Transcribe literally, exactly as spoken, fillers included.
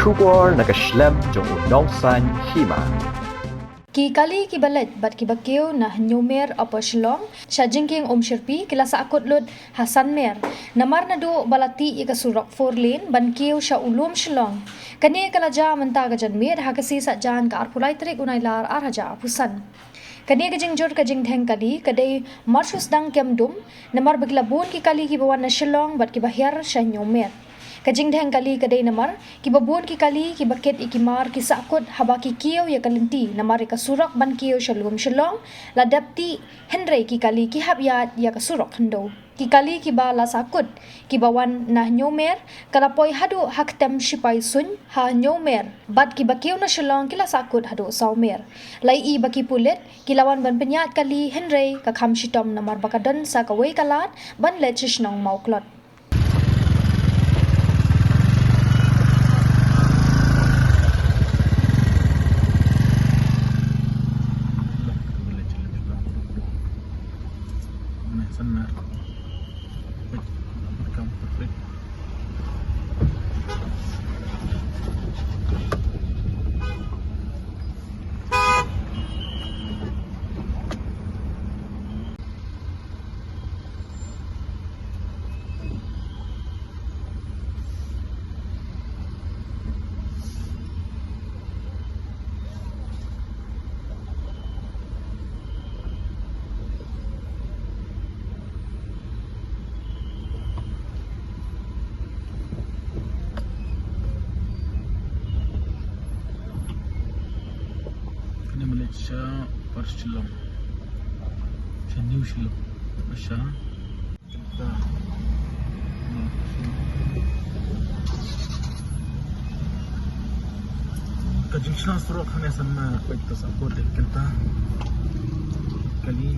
Khubor na ka shlem jong u nongsan hima. Ki kali kiba leit bad kiba kiew na Hynñiewmer Upper Shillong sha jingkieng Umshyrpi ki la sahkut lut ha Sanmer namar naduh ba la tih ïa ka surok four lane ban kiew sha u lum Shillong. Kane ka la jia mynta ka janmiet ha ka sngi Saitjaiñ ka arphew lai tarik u Nailar arhajar arphew san. Kane ka jingjur ka jingdheng kali ka dei mar shu sdang kem dum namar ba ki la bun ki kali kiba wan na Shillong bad kiba hiar sha Hynñiewmer. Ka jingdheng kali ka dei namar kiba bun ki kali kiba kit ïa ki mar ki sahkut haba ki kiew ïa ka lynti namar ïa ka surok ban kiew sha lum Shillong la dep tih, hynrei ki kali ki hap ïaid ïa ka surok khyndew. Ki kali kiba la sahkut kiba wan na Hynñiewmer ka la poi haduh ha ktem Shipai Suiñ ha Hynñiewmer bad kiba kiew na Shillong ki la sahkut haduh Sawmer. La ïohi ba ki pulit ki la wan ban pynïaid kali, hynrei ka kham shitom namar ba ka don sa kawei ka lad ban leit sha shnong Mawklot. Kane Malaysia par Shillong. Sha New Shillong. Sha. Ka jingshna surok hane san ma kwek ta sa ko de kenta. Kali.